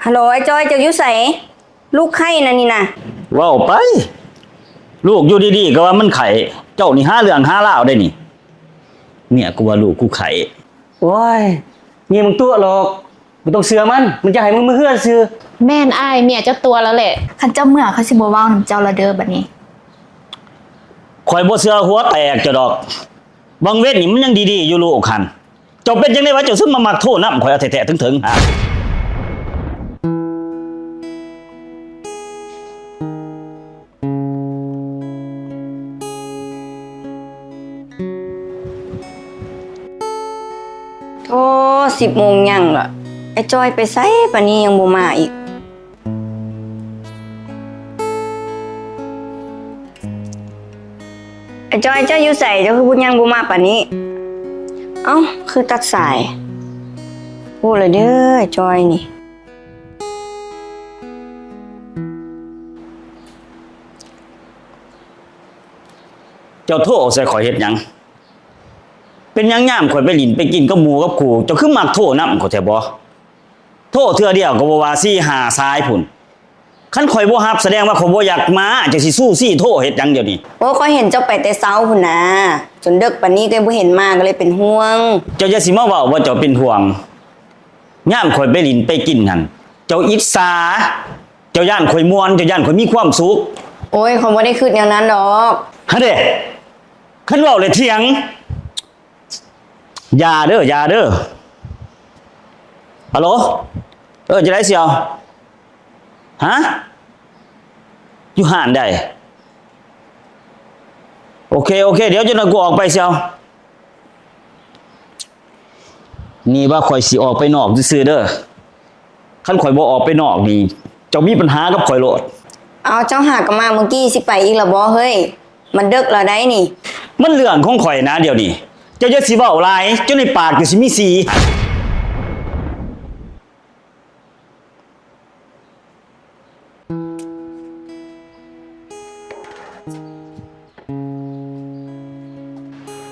ຮັລໂຫຼ ອ້າຍຈ້ອຍ ເຈົ້າຢູ່ໃສ? ລູກໄຂ້ນະນີ້ນະ. ເວົ້າໄປ ລູກຢູ່ດີໆ ກໍວ່າມັນໄຂ້ ເຈົ້ານີ້ຫາເລື່ອງຫາລາວເດ້ນີ້. ເມຍກູວ່າລູກກູໄຂ້. ໂອ້ຍ ເມຍມຶງຕົວະຫຼອກ ບໍ່ຕ້ອງເຊື່ອມັນ ມັນຢາກໃຫ້ມຶງເມືອເຮືອນຊື່. ແມ່ນອ້າຍ ເມຍເຈົ້າຕົວະແລ້ວແຫຼະ. ຄັນເຈົ້າເມືອ ຂ້ອຍຊິບໍ່ເວົ້ານຳເຈົ້າແລ້ວເດີ ບັດນີ້. ຂ້ອຍບໍ່ເຊື່ອຫົວແຕກເຈົ້າດອກ. ບາງເວັນນີ້ມັນຍັງດີໆ ຢູ່ລູກຫັ້ນ. ເຈົ້າເປັນຈັ່ງໃດວະ ເຈົ້າຄືມາມັກໂທນຳຂ້ອຍແທ້ໆ ເຖິງໆ ຫາ. ໂອ້ ສິບໂມງຍັງລະ ອ້າຍຈ້ອຍໄປໃສປານນີ້ ຍັງບໍ່ມາອີກ. ອ້າຍຈ້ອຍ ເຈົ້າຢູ່ໃສ? ເຈົ້າຄືບໍ່ ຍັງບໍ່ມາປານນີ້? ເອົ້າ ຄືຕັດສາຍ. ໂອ້ ລະເດີ ອ້າຍຈ້ອຍນີ້. ເຈົ້າໂທໃສ່ຂ້ອຍເຮັດຫຍັງ? ເປັນຫຍັງຍາມຂ້ອຍໄປຫຼິ້ນໄປກິນກັບໝູ່ກັບຄູ່ ເຈົ້າຄືມັກໂທນຳຂ້ອຍແທ້ບໍ? ໂທເທື່ອດຽວກໍບໍ່ວ່າ ສີ່ຫ້າສາຍພຸ້ນ. ຄັນຂ້ອຍບໍ່ຮັບ ສະແດງວ່າຂ້ອຍບໍ່ຢາກມາ ເຈົ້າຊິຊູ່ຊີ້ໂທເຮັດຫຍັງດຽວນີ້? ໂອ້ ຂ້ອຍເຫັນເຈົ້າໄປແຕ່ເຊົ້າພຸ້ນນາ ຈົນເດິກປານນີ້ກໍບໍ່ເຫັນມາ ກໍເລີຍເປັນຫ່ວງ. ເຈົ້າຢ່າຊິມາເວົ້າວ່າເຈົ້າເປັນຫ່ວງ. ຍາມຂ້ອຍໄປຫຼິ້ນໄປກິນຫັ້ນ ເຈົ້າອິດສາ ເຈົ້າຢ້ານຂ້ອຍມ່ວນ ເຈົ້າຢ້ານຂ້ອຍມີຄວາມສຸກ. ໂອ້ຍ ຂ້ອຍບໍ່ໄດ້ຄິດແນວນັ້ນດອກ. ຫັ້ນເດ້ ຄັນເວົ້າແລ້ວຖຽງ. ຢ່າເດີ ຢ່າເດີ. ຮັລໂຫຼ ເອີ ຈັ່ງໃດສ່ຽວ? ຮະ? ຢູ່ຮ້ານໃດ? ໂອເຄ ໂອເຄ ດຽວຈັກໜ່ອຍກູອອກໄປສ່ຽວ. ນີ້ວ່າຂ້ອຍຊິອອກໄປນອກຊື່ໆເດີ. ຄັນຂ້ອຍບໍ່ອອກໄປນອກນີ້ ເຈົ້າມີບັນຫາກັບຂ້ອຍໂລດ. ເອົາ ເຈົ້າຫາກໍມາມື້ກີ້ ຊິໄປອີກລະບໍເຮີ້ຍ? ມັນເດິກລະໃດນີ້. ມັນເລື່ອງຂອງຂ້ອຍນະດຽວນີ້ ເຈົ້າຢ່າຊິເວົ້າຫຼາຍ ຈົນໃນປາກເຈົ້າຊິມີສີ.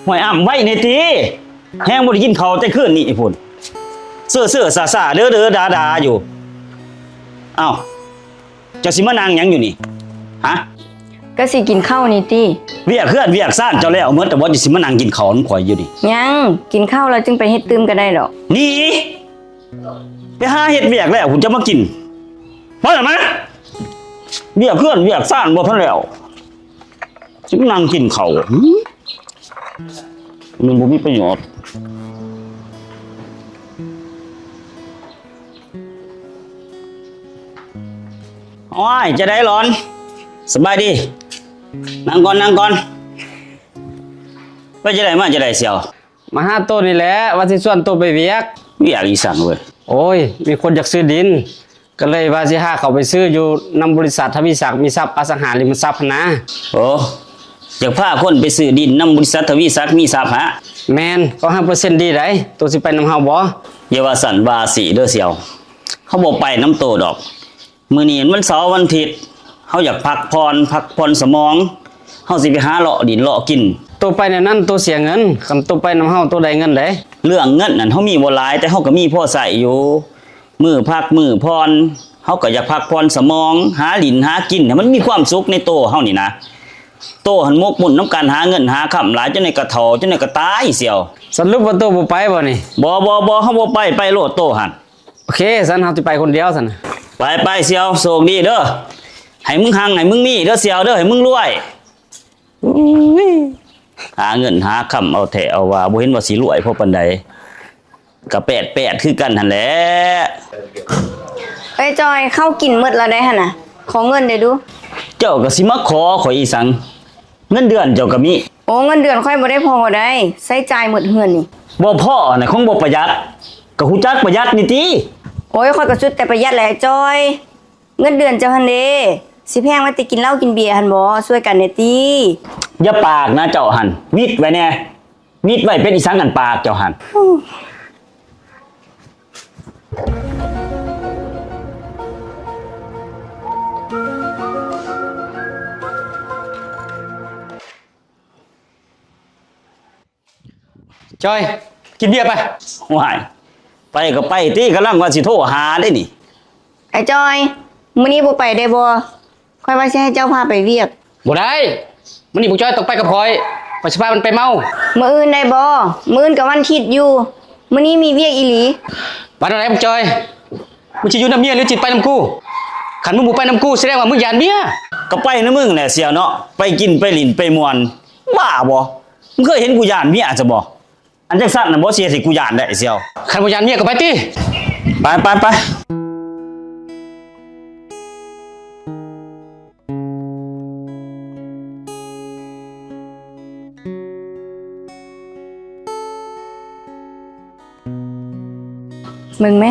ຫ້ວຍ ອ້ຳໄວ້ແດ່ຕິ ແຮງບໍ່ໄດ້ກິນເຂົ້າແຕ່ຄືນນີ້ພຸ້ນ ເຊື່ອໆຊາໆ ເດີໆດາໆຢູ່. ເອົ້າ ເຈົ້າຊິມານັ່ງຫຍັງຢູ່ນີ້ ຮະ? ກໍຊິກິນເຂົ້ານີ້ຕິ. ວຽກເຮືອນວຽກຊານເຈົ້າແລ້ວໝົດແລ້ວບໍ່? ເຈົ້າຊິມານັ່ງກິນເຂົ້ານຳຂ້ອຍຢູ່ນີ້. ຍັງ ກິນເຂົ້າແລ້ວຈຶ່ງໄປເຮັດຕື່ມກໍໄດ້ດອກ. ໜີ ໄປຫາເຮັດວຽກແລ້ວພຸ້ນຈະມາກິນ. ໄປແລ້ວນະ ວຽກເຮືອນວຽກຊານບໍ່ທັນແລ້ວ ຊິມານັ່ງກິນເຂົ້າ ມັນບໍ່ມີປະໂຫຍດ. ໂອ້ຍ ຈະໄດ້ຫຼອນ ສະບາຍດີ ນັ່ງກ່ອນ ນັ່ງກ່ອນ. ໄປຈະໄດ້ມາຈະໄດ້ສ່ຽວ? ມາຫາໂຕນີ້ແຫຼະ ວ່າຊິຊວນໂຕໄປວຽກ. ວຽກອີ່ສັງເວີຍ? ໂອ້ຍ ມີຄົນຢາກຊື້ດິນ ກໍເລີຍວ່າຊິຫາເຂົ້າໄປຊື້ຢູ່ນຳບໍລິສັດທະວີສັກ ມີຊັບອະສັງຫາລິມະຊັບຫັ້ນນາ. ໂອ້ ຢາກພາຄົນໄປຊື້ດິນນຳບໍລິສັດທະວີສັກມີຊັບຫະ? ແມ່ນ ເຂົາໃຫ້ເປີເຊັນດີໃດ໋. ໂຕຊິໄປນຳເຮົາບໍ່? ຢ່າວ່າຊັ້ນວ່າຊີ້ເດີສ່ຽວ ເຮົາບໍ່ໄປນຳໂຕດອກ. ມື້ນີ້ມັນວັນເສົາວັນອາທິດ ເຮົາຢາກພັກຜ່ອນ ພັກຜ່ອນສະໝອງ ເຮົາຊິໄປຫາເລາະດິນເລາະກິນ. ໂຕໄປແນວນັ້ນໂຕເສຍເງິນ ຄັນໂຕໄປນຳເຮົາໂຕໄດ້ເງິນເດ້. ເລື່ອງເງິນນັ້ນເຮົາມີບໍ່ຫຼາຍ ແຕ່ເຮົາກໍມີພໍໃຊ້ຢູ່. ມື້ພັກມື້ຜ່ອນ ເຮົາກໍຢາກພັກຜ່ອນສະໝອງ ຫາຫຼິ້ນຫາກິນໃຫ້ມັນມີຄວາມສຸກໃນໂຕເຮົານີ້ນະ. ໂຕຫັ້ນໝົກໝຸ່ນນຳການຫາເງິນຫາຄຳຫຼາຍ ຈົນໄດ້ກະເຖົ້າ ຈົນໄດ້ກະຕາຍສ່ຽວ. ສະຫຼຸບວ່າໂຕບໍ່ໄປບໍ່ນີ້? ບໍ່ ບໍ່ ບໍ່ ເຮົາບໍ່ໄປ ໄປໂລດໂຕຫັ້ນ. ໂອເຄ ຊັ້ນເຮົາຊິໄປຄົນດຽວຊັ້ນ. ໄປ ໄປສ່ຽວ ໂຊກດີເດີ ໃຫ້ມຶງຮັ່ງໃຫ້ມຶງມີເດີສ່ຽວເດີ ໃຫ້ມຶງລວຍ. ຫາເງິນຫາຄຳເອົາແທ້ເອົາວ່າ ບໍ່ເຫັນວ່າຊິລວຍພໍປານໃດ ກະແປດໆຄືກັນຫັ້ນແຫຼະ. ເອີຍຈອຍ ເຂົ້າກິນໝົດແລ້ວໃດຫັ້ນນະ ຂໍເງິນແດ່ດູ. ເຈົ້າກໍຊິມາຂໍຂ້ອຍອີ່ສັງ ເງິນເດືອນເຈົ້າກໍມີ. ໂອ້ ເງິນເດືອນຂ້ອຍບໍ່ໄດ້ພໍໃດ ໃຊ້ຈ່າຍໝົດເຮືອນນີ້. ບໍ່ພໍຫັ້ນນະ ຄົງບໍ່ປະຢັດ ກໍຮູ້ຈັກປະຢັດນີ້ຕິ. ໂອ້ຍ ຂ້ອຍກໍສຸດແຕ່ປະຢັດແຫຼະອ້າຍຈອຍ. ເງິນເດືອນເຈົ້າຫັ້ນເດ ຊິແພງມາແຕ່ກິນເຫຼົ້າກິນເບຍຫັ້ນບໍ? ຊ່ວຍກັນແດ່ຕິ. ຢ່າປາກນະເຈົ້າຫັ້ນ ມິດໄວ້ແດ່ ມິດໄວ້ເປັນອີ່ສັງຫັ້ນປາກເຈົ້າຫັ້ນ. ຈອຍ ກິນເບຍໄປ. ໂອ້ຍ ໄປກໍໄປຕິ ກຳລັງວ່າຊິໂທຫາເດ້ນີ້. ອ້າຍຈ່ອຍ, ມື້ນີ້ບໍ່ໄປໄດ້ບໍ່? ຂ້ອຍວ່າຊິໃຫ້ເຈົ້າພາໄປວຽກ. ບໍ່ໄດ້, ມື້ນີ້ບັກຈ່ອຍຕ້ອງໄປກັບຂ້ອຍ, ຂ້ອຍຊິພາມັນໄປເມົາ. ມື້ອື່ນໄດ້ບໍ່? ມື້ອື່ນກໍວັນທິດຢູ່, ມື້ນີ້ມີວຽກອີ່ຫຼີ. ວ່າແນວໃດບັກຈ່ອຍ? ມຶງຊິຢູ່ນຳເມຍ ຫຼືຊິໄປນຳກູ? ຄັນມຶງບໍ່ໄປນຳກູ ສະແດງວ່າມຶງຢ້ານເມຍ. ກໍໄປນຳມຶງແຫຼະສ່ຽວເນາະ, ໄປກິນໄປຫຼິ້ນໄປມ່ວນ. ບ້າບໍ່? ມຶງເຄີຍເຫັນກູຢ້ານເມຍຊະບໍ່? ອັນຈັ່ງຊັ້ນນະບໍ່ ຊິເຮັດໃຫ້ກູຢ້ານໄດ້ສ່ຽວ. ຄັນບໍ່ຢ້ານເມຍກໍໄປຕິ. ໄປ ໄປ ໄປ. ເບິ່ງແມ,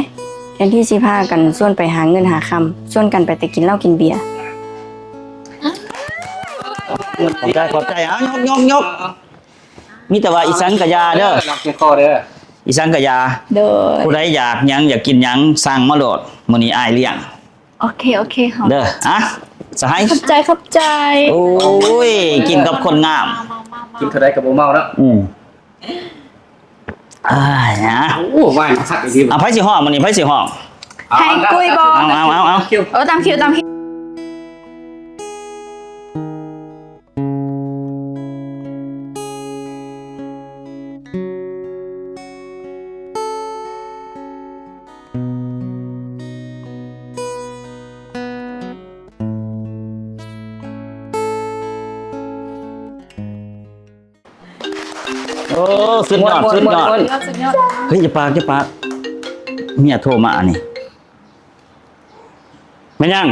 ແທນທີ່ຊິພາກັນຊວນໄປຫາເງິນຫາຄຳ, ຊວນກັນໄປແຕ່ກິນເຫຼົ້າກິນເບຍ. ຂອບໃຈ ຂອບໃຈ. ເອົາ ຍົກ ຍົກ ຍົກ. ມີແຕ່ວ່າອີສັງກະຢ່າເດີ, ລັກໃນຄໍເດີ, ອີສັງກະຢ່າ. ໂດຍ. ຜູ້ໃດຢາກຫຍັງ ຢາກກິນຫຍັງ ສັ່ງມາໂລດ, ມື້ນີ້ອ້າຍລ້ຽງ. ໂອເຄ ໂອເຄ ເຮົາ ເດີ. ອະ ສະຫາຍ ຂອບໃຈ ຂອບໃຈ. ໂອ້ຍ ກິນກັບຄົນງາມ, ກິນເທົ່າໃດກໍບໍ່ເມົາເນາະ. ອືມ. ອ້າຍນະ. ໂອ້ ວາຍຄັກອີ່ຫຼີ. ເອົາ ໃຜຊິຮ້ອງມື້ນີ້ ໃຜຊິຮ້ອງ? ໃຫ້ກຸ້ຍບໍ? ເອົາ ເອົາ ເອົາ ເອົາ. ໂອ້ ຕາມຄິວ ຕາມຄິວ. ໂອ້ ສຸດຍອດ ສຸດຍອດ. ເຮີ້ຍ ຢ່າປາກ ຢ່າປາກ, ເມຍໂທມາອັນນີ້. ແມ່ນຫຍັງ?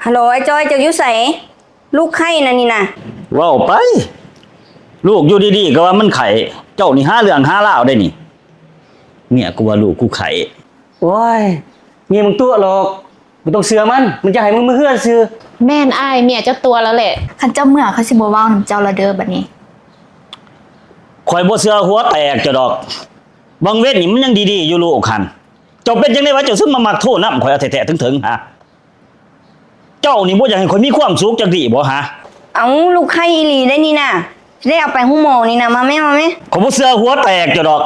ຮັລໂຫຼ ອ້າຍຈ່ອຍ ເຈົ້າຢູ່ໃສ? ລູກໄຂ້ນະນີ້ນະ. ເວົ້າໄປ, ລູກຢູ່ດີໆກໍວ່າມັນໄຂ້, ເຈົ້ານີ້ຫາເລື່ອງຫາລາວໄດ໋ນີ້. ເມຍກູວ່າລູກກູໄຂ້. ໂອ້ຍ ເມຍມຶງຕົວະຫຼອກ, ບໍ່ຕ້ອງເຊື່ອມັນ, ມັນຢາກໃຫ້ມຶງເມືອເຮືອນຊື່. ແມ່ນອ້າຍ, ເມຍເຈົ້າຕົວະແລ້ວແຫຼະ. ຄັນເຈົ້າເມືອ ຂ້ອຍຊິບໍ່ເວົ້ານຳເຈົ້າແລ້ວເດີ ບັດນີ້. ຂ້ອຍບໍ່ເຊື່ອຫົວແຕກເຈົ້າດອກ. ບາງເວັນນີ້ມັນຍັງດີໆຢູ່ລູກຫັ້ນ. ເຈົ້າເປັນຈັ່ງໃດວະ? ເຈົ້າຊຶມມາມັກໂທນຳຂ້ອຍແທ້ໆເຖິງໆຫະ? ເຈົ້ານີ້ບໍ່ຢາກໃຫ້ຂ້ອຍມີຄວາມສຸກຈັກດີ້ບໍ່ຫະ? ເອົ້າ ລູກໄຂ້ອີ່ຫຼີໄດ໋ນີ້ນະ, ຊິໄດ້ເອົາໄປໂຮງໝໍນີ້ນະ. ມາແມ່ ມາແມ່. ຂ້ອຍບໍ່ເຊື່ອຫົວແຕກເຈົ້າດອກ.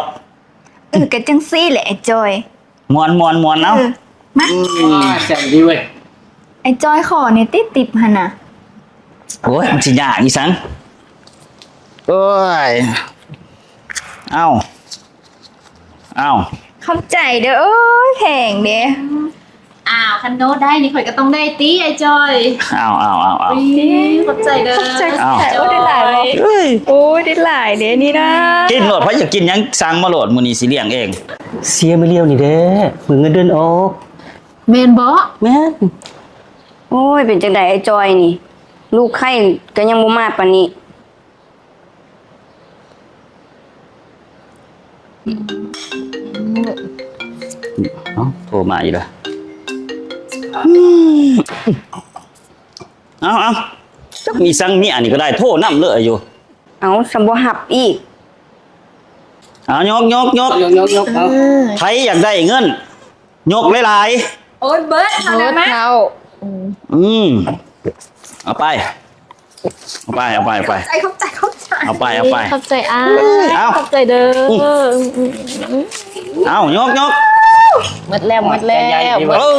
ເອີ ກໍຈັ່ງຊີ້ແຫຼະອ້າຍຈ່ອຍ. ມ່ວນໆໆ ເອົາ ເອີ ມາ. ອືມ ແຊບດີເວີຍ. ອ້າຍຈ່ອຍຂໍແດ່ຕິບໆຫັ້ນນະ. ໂອ້ຍ ມັນຊິຍາກອີ່ສັງ. ໂອ້ຍ ເອົາ ເອົາ ຂອບໃຈເດີ. ໂອ້ຍ ແພງເດ້. ອ້າວ ຄັນໂນດໄດ້ນີ້ ຂ້ອຍກໍຕ້ອງໄດ້ຕິ ອ້າຍຈ່ອຍ. ເອົາໆໆໆ. ຂອບໃຈເດີ. ຂອບໃຈ ຂອບໃຈ. ໂອ້ຍ ໄດ້ຫຼາຍບໍ່? ເອີຍ ໂອ້ຍ ໄດ້ຫຼາຍເດ້ນີ້ນະ. ກິນໂລດ, ໃຜຢາກກິນຫຍັງ ສັ່ງມາໂລດ, ມື້ນີ້ຊິລ້ຽງເອງ. ເສຍມື້ດຽວນີ້ແຫຼະ ມື້ເງິນເດືອນອອກ. ແມ່ນບໍ່? ແມ່ນ. ໂອ້ຍ ເປັນຈັ່ງໃດອ້າຍຈ່ອຍນີ້? ລູກໄຂ້ກໍຍັງບໍ່ມາປານນີ້. ເອົ້າ ໂທມາອີກແລ້ວ. ເອົາໆ ຈັກມີສັງເມຍນີ້ກໍໄດ້ ໂທນຳເລີຍຢູ່. ເອົາ ສຳບໍ່ຮັບອີກ. ເອົາ ຍົກໆໆ ຍົກໆໆ ເອົາ. ໃຜຢາກໄດ້ເງິນ ຍົກຫຼາຍໆ. ໂອນເບິດເທົ່ານັ້ນນະ. ອືມ ເອົາໄປ ເອົາໄປ ເອົາໄປ ເອົາໄປ. ຂອບໃຈ ຂອບໃຈ ຂອບໃຈ. ເອົາໄປ ເອົາໄປ. ຂອບໃຈອ້າຍ. ເອົາ ຂອບໃຈເດີ. ອືມ ເອົາ ຍົກໆ. ໝົດແລ້ວ ໝົດແລ້ວ. ເອີ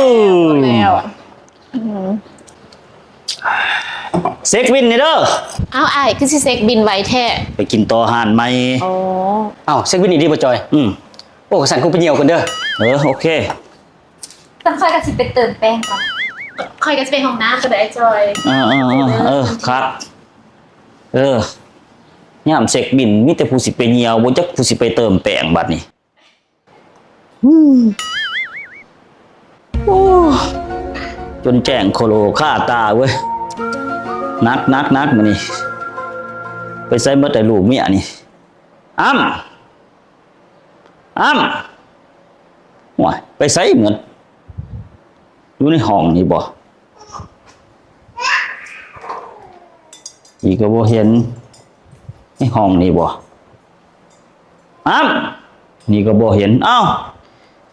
ເຊັກບິນນີ້ເດີ. ເອົ້າ ອ້າຍ ຄືຊິເຊັກບິນໄວແທ້? ໄປກິນຕໍ່ຮ້ານໃໝ່. ອໍ ເອົ້າ ເຊັກບິນອີ່ດີບໍ່ຈ່ອຍ? ອືມ. ໂອ້ ຄັນຊັ້ນກູໄປຍ່ຽວກ່ອນເດີ. ເອີ ໂອເຄ. ຄັນຂ້ອຍກໍຊິໄປເຕີມແປ້ງກ່ອນ. ຂ້ອຍກໍຊິໄປຫ້ອງນ້ຳກ່ອນເດີອ້າຍຈ່ອຍ. ເອີໆໆ ເອີ ຄັກ. ເອີ ຍາມເຊັກບິນມີແຕ່ຜູ້ຊິໄປຍ່ຽວ ບໍ່ຈັກຜູ້ຊິໄປເຕີມແປ້ງບັດນີ້. ໂອ້ ຈົນແຈ້ງໂຄໂລຄາຕາເວີຍ. ໜັກໆໆ ມື້ນີ້ ໄປໃສໝົດແຕ່ລູກເມຍນີ້? ອ້ຳ ອ້ຳ ໂອ້ຍ ໄປໃສໝົດ? ຢູ່ໃນຫ້ອງນີ້ບໍ່? ນີ້ກໍບໍ່ເຫັນ. ໃນຫ້ອງນີ້ບໍ່? ອ້ຳ ນີ້ກໍບໍ່ເຫັນ. ເອົ້າ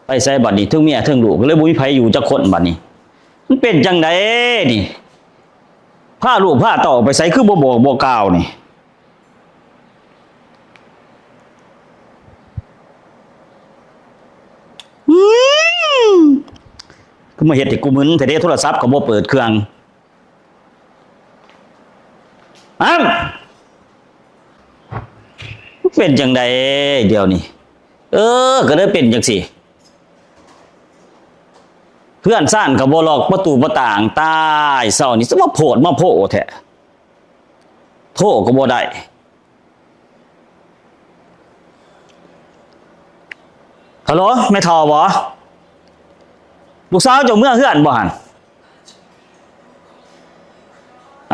ໄປໃສບັດນີ້? ເທິງເມຍເທິງລູກ ກໍເລີຍບໍ່ມີໃຜຢູ່ຈັກຄົນບັດນີ້. ມັນເປັນຈັ່ງໃດນີ້? ພາລູກພາເຕົ້າໄປໃສ ຄືບໍ່ບອກບໍ່ກ່າວນີ້? ອືມ ຄືມາເຮັດໃຫ້ກູມຶນແທ້ເດ ໂທລະສັບກໍບໍ່ເປີດເຄື່ອງ. ອ້າວ ເປັນຈັ່ງໃດດຽວນີ້? ເອີ ກໍເລີຍເປັນຈັ່ງຊີ້ ເຮືອນຊານກໍບໍ່ລັອກປະຕູປະຕ່າງ. ຕາຍ ເຊົ້ານີ້ ສະມາໂພດມາໂພແທ້ ໂທກໍບໍ່ໄດ້. ຮັລໂຫຼ ແມ່ເຖົ້າບໍ? ລູກສາວເຈົ້າເມືອເຮືອນບໍຫັ້ນ?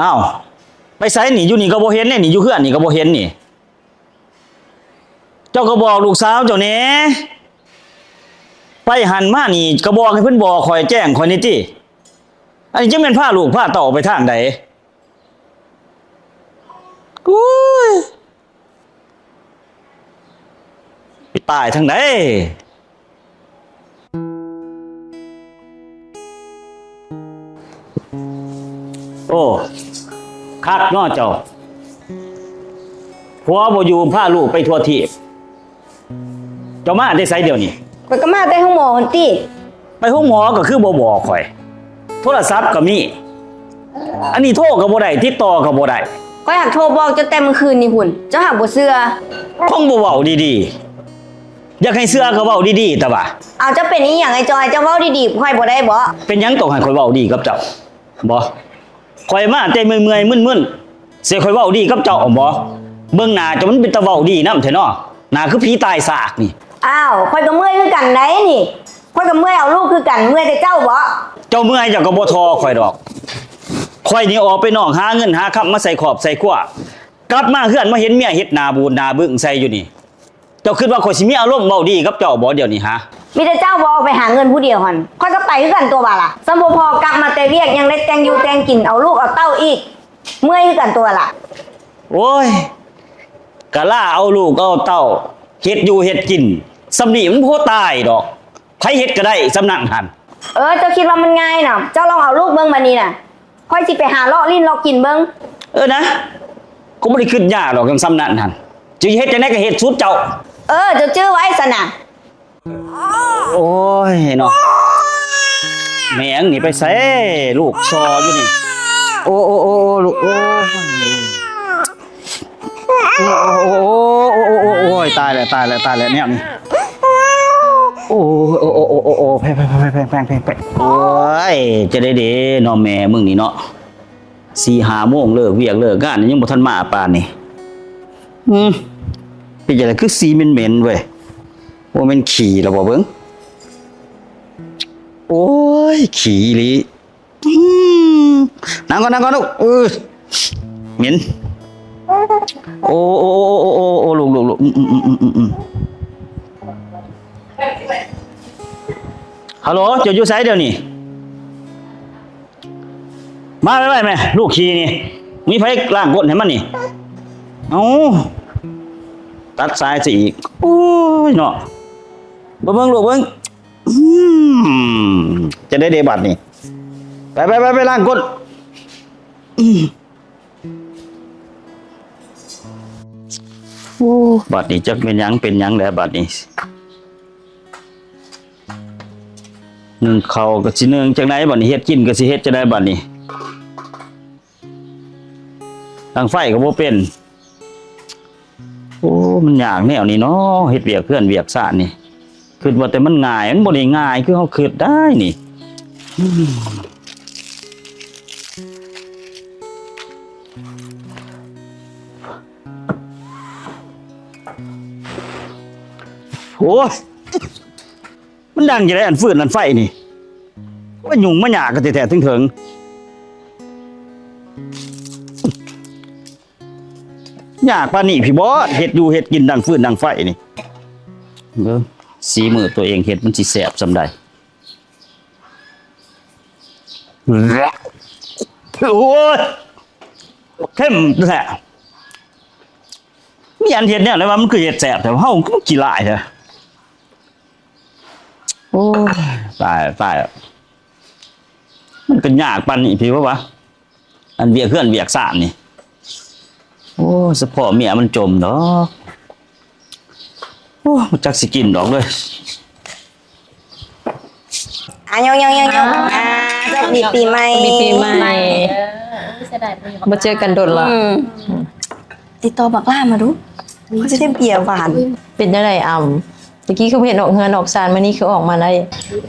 ອ້າວ ໄປໃສນີ້? ຢູ່ນີ້ກໍບໍ່ເຫັນເດ້ນີ້ ຢູ່ເຮືອນນີ້ກໍບໍ່ເຫັນນີ້. ເຈົ້າກໍບອກລູກສາວເຈົ້າແດ່ ໄປຫັ້ນມານີ້ກໍບອກໃຫ້ເພິ່ນບອກຂ້ອຍ ແຈ້ງຂ້ອຍແດ່ຕິ. ອັນນີ້ຈັກແມ່ນພາລູກພາເຕົ້າໄປທາງໃດ? ໂອ້ຍ ໄປຕາຍທາງໃດ? ໂອ້ ຄັກເນາະເຈົ້າ ຜົວບໍ່ຢູ່ ພາລູກໄປທົ່ວທີບ. ເຈົ້າມາແຕ່ໃສດຽວນີ້? ຂ້ອຍກໍມາແຕ່ໂຮງໝໍຫັ້ນຕິ. ໄປໂຮງໝໍກໍຄືບໍ່ບອກຂ້ອຍ? ໂທລະສັບກໍມີ ອັນນີ້ໂທກໍບໍ່ໄດ້ ຕິດຕໍ່ກໍບໍ່ໄດ້. ຂ້ອຍຫາກໂທບອກເຈົ້າແຕ່ມື້ຄືນນີ້ພຸ້ນ ເຈົ້າຫາກບໍ່ເຊື່ອ. ຄົງບໍ່ເວົ້າດີໆ ຢາກໃຫ້ເຊື່ອກໍເວົ້າດີໆ ຕະຫວາ. ເອົາ ເຈົ້າເປັນອີ່ຫຍັງໄອ້ຈອຍ? ເຈົ້າເວົ້າດີໆ ຂ້ອຍບໍ່ໄດ້ບໍ? ເປັນຫຍັງຕ້ອງໃຫ້ຂ້ອຍເວົ້າດີກັບເຈົ້າ? ບໍ່ ຂ້ອຍມາແຕ່ເມື່ອຍໆ ມຶນໆ ຊິໃຫ້ຂ້ອຍເວົ້າດີກັບເຈົ້າບໍ? ເບິ່ງໜ້າເຈົ້າມັນເປັນຕາເວົ້າດີນຳແທ້ເນາະ ໜ້າຄືຜີຕາຍຊາກນີ້. ອ້າວ ຂ້ອຍກໍເມື່ອຍຄືກັນໃດ໋ນີ້ ຂ້ອຍກໍເມື່ອຍເອົາລູກຄືກັນ ເມື່ອຍແຕ່ເຈົ້າບໍ? ເຈົ້າເມື່ອຍເຈົ້າກໍບໍ່ທໍ່ຂ້ອຍດອກ. ຂ້ອຍນີ້ອອກໄປນອກຫາເງິນຫາຄຳມາໃສ່ຄອບໃສ່ຄົວ ກັບມາເຮືອນມາເຫັນເມຍເຮັດໜ້າບູດໜ້າບຶ້ງໃສ່ຢູ່ນີ້. ເຈົ້າຄິດວ່າຂ້ອຍຊິມີອາລົມເວົ້າດີກັບເຈົ້າບໍ່ດຽວນີ້ຫາ? ມີແຕ່ເຈົ້າບໍ່ອອກໄປຫາເງິນຜູ້ດຽວຫັ້ນ ຂ້ອຍກໍໄປຄືກັນຕົວວ່າລະ. ສ່ຳບໍ່ພໍກັບມາແຕ່ວຽກຍັງໄດ້ແຕ່ງຢູ່ແຕ່ງກິນ ເອົາລູກເອົາເຕົ້າອີກ ເມື່ອຍຄືກັນຕົວລະ. ໂອ້ຍ ກະລາເອົາລູກເອົາເຕົ້າ ເຮັດຢູ່ເຮັດກິນ ສ່ຳນີ້ມັນບໍ່ຕາຍດອກ. ໃຜເຮັດກໍໄດ້ສ່ຳນັ້ນຫັ້ນ. ເອີ ເຈົ້າຄິດວ່າມັນງ່າຍນະ? ເຈົ້າລອງເອົາລູກເບິ່ງບາດນີ້ນະ ຂ້ອຍຊິໄປຫາເລາະຫຼິ້ນເລາະກິນເບິ່ງ. ເອີນະ ກໍບໍ່ໄດ້ຄິດຍາກດອກ ສ່ຳນັ້ນຫັ້ນ ຈະເຮັດຈັ່ງໃດກໍເຮັດສຸດເຈົ້າ. ເອີ ເຈົ້າຈື່ໄວ້ຊັ້ນນະ. ໂອ້ຍເນາະ ແມ່ງນີ້ໄປໃສ ລູກຊໍຢູ່ນີ້. ໂອ້ ໂອ້ ໂອ້ ໂອ້ ລູກ ໂອ້ຍ. ໂອ້ ໂອ້ ໂອ້ ໂອ້ຍ ຕາຍແລ້ວ ຕາຍແລ້ວ ຕາຍແລ້ວ ແນວນີ້. ໂອ້ ໂອ້ ໂອ້ ໂອ້ ໂອ້ ໂອ້ ແພງ ແພງ ແພງ ແພງ ແພງ ແພງ. ໂອ້ຍ ຈະໄດ້ເດເນາະ ແມ່ມຶງນີ້ເນາະ ສີ່ຫ້າໂມງເລີກວຽກເລີກງານ ຍັງບໍ່ທັນມາປານນີ້. ອືມ ເປັນຈັ່ງໃດຄືສີເໝັນໆເວີຍ ບໍ່ແມ່ນຂີ້ລະບໍ່ເບິ່ງ. ໂອ້ຍ ຂີ້ອີ່ຫຼີ. ອືມ ນັ່ງກ່ອນ ນັ່ງກ່ອນລູກ. ເອີ ເໝັນ. ໂອ້ ໂອ້ ລູກ ລູກ ລູກ. ອືມ ອືມ ອືມ ອືມ. ຮັລໂຫຼ ເຈົ້າຢູ່ໃສດຽວນີ້? ມາໄວໆແມ່ ລູກຂີ້ນີ້ ມີໃຜລ້າງກົ້ນໃຫ້ມັນນີ້? ເອົ້າ ຕັດສາຍຊະອີກ. ໂອ້ຍເນາະ ເບິ່ງ ເບິ່ງລູກເບິ່ງ. ອືມ ຈະໄດ້ເດບາດນີ້ ໄປ ໄປ ໄປ ໄປລ້າງກົ້ນ. ອືມ ໂອ້ ບາດນີ້ຈັກແມ່ນຫຍັງເປັນຫຍັງແຫຼະບາດນີ້. ໜຶ້ງເຂົ້າກໍຊິໜຶ້ງຈັ່ງໃດບາດນີ້ ເຮັດກິນກໍຊິເຮັດຈັ່ງໃດບາດນີ້. ດັງໄຟກໍບໍ່ເປັນ. ໂອ້ ມັນຍາກແນວນີ້ເນາະ ເຮັດວຽກເຮືອນວຽກຊານນີ້ ຄິດວ່າແຕ່ມັນງ່າຍ ມັນບໍ່ໄດ້ງ່າຍຄືເຮົາຄິດໄດ໋ນີ້. ໂອ້ຍ ມັນດັງຈັ່ງໃດອັນຟືນອັນໄຟນີ້ ມາຫຍຸ້ງມາຫຍ້າກັນແທ້ໆເຖິງເຖິງ. ຍາກປານນີ້ພີ້ບໍ ເຮັດຢູ່ເຮັດກິນດັງຟືນດັງໄຟນີ້. ເບິ່ງ ສີມືຕົວເອງເຮັດມັນຊິແຊບສ່ຳໃດ. ໂອ້ຍ ເຄັມແທ້. ມີອັນເຮັດແນວໃດວ່າມັນຄືເຮັດແຊບແທ້ ເຮົາຂີ້ລ້າຍແທ້. ໂອ້ຍ ຕາຍ ຕາຍ ມັນກໍຍາກປານນີ້ພີ້ຫວາ ອັນວຽກເຮືອນວຽກຊານນີ້. ໂອ້ ສະເພາະເມຍມັນຈົ່ມດອກ. ໂອ້ ບໍ່ຈັກຊິກິນດອກເລີຍ. ອ່ະ ຍົກໆໆໆ ອ່າ ອ່າ ສະຫວັດດີປີໃໝ່ ສະຫວັດດີປີໃໝ່ ເອີ ເສຍດາຍບໍ່ຢູ່ ບໍ່ເຈີກັນດົນລະ ອືມ ຕິດຕໍ່ບັກຫຼ້າມາດູ ເຂົາຈະໄດ້ເບຍຫວານ. ເປັນຈັ່ງໃດອຳ? ຕະກີ້ຄືບໍ່ເຫັນອອກເຮືອນອອກຊານ ມື້ນີ້ຄືອອກມາໄດ້?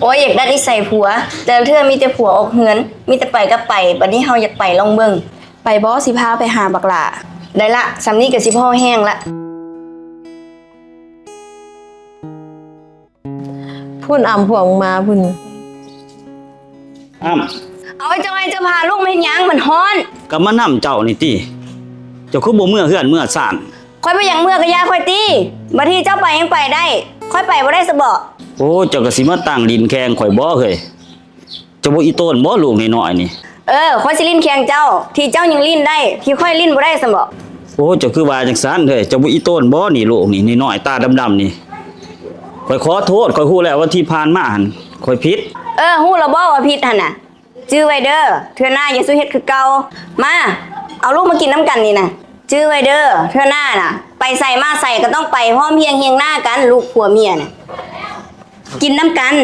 ໂອ້ຍ ຢາກດັດນິໄສຜົວ ແຕ່ລະເທື່ອມີແຕ່ຜົວອອກເຮືອນ ມີແຕ່ໄປກັບໄປ ບັດນີ້ເຮົາຢາກໄປລອງເບິ່ງ. ໄປບໍ່ ຊິພາໄປຫາບັກຫຼ້າ. ໄດ້ລະ ສ່ຳນີ້ກໍຊິພໍແຮງລະ. ພຸ້ນອຳ ພວກມາພຸ້ນ. ອຳ ເອົາ ເຈົ້າໃຫ້ເຈົ້າພາລູກມາເຮັດຫຍັງ? ມັນຮ້ອນ. ກໍມານຳເຈົ້ານີ້ຕິ ເຈົ້າຄືບໍ່ເມືອເຮືອນເມືອຊານ? ຂ້ອຍບໍ່ຢາກເມືອກໍຢ່າຂ້ອຍຕິ ບາງທີເຈົ້າໄປຍັງໄປໄດ້ ຂ້ອຍໄປບໍ່ໄດ້ຊະບໍ? ໂອ້ ເຈົ້າກໍຊິມາຕັ້ງຫຼິ້ນແຂ່ງຂ້ອຍບໍເຮີ້ຍ? ເຈົ້າບໍ່ອີ່ໂຕນບໍລູກນ້ອຍໆນີ້? ເອີ ຂ້ອຍຊິຫຼິ້ນແຂ່ງເຈົ້າ ທີ່ເຈົ້າຍັງຫຼິ້ນໄດ້ ທີ່ຂ້ອຍຫຼິ້ນບໍ່ໄດ້ຊັ້ນບໍ? ໂອ້ ເຈົ້າຄືວ່າຈັ່ງຊັ້ນເຮີ້ຍ? ເຈົ້າບໍ່ອີ່ໂຕນບໍນີ້ ລູກນີ້ນ້ອຍໆ ຕາດຳໆນີ້? ຂ້ອຍຂໍໂທດ ຂ້ອຍຮູ້ແລ້ວວ່າທີ່ຜ່ານມາຫັ້ນຂ້ອຍຜິດ. ເອີ ຮູ້ແລ້ວບໍວ່າຜິດຫັ້ນນະ? ຈື່ໄວ້ເດີ ເທື່ອໜ້າຢ່າສູ່ເຮັດຄືເກົ່າ. ມາ ເອົາລູກມາກິນນຳກັນນີ້ນະ. ຈື່ໄວ້ເດີ ເທື່ອໜ້ານະ ໄປໃສມາໃສກໍຕ້ອງໄປພ້ອມຮຽງຮຽງໜ້າກັນ ລູກຜົວເມຍນະ ກິນນຳກັນ.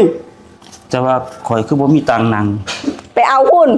ແຕ່ວ່າຂ້ອຍຄືບໍ່ມີຕັງນັ່ງ? ໄປເອົາພຸ້ນ.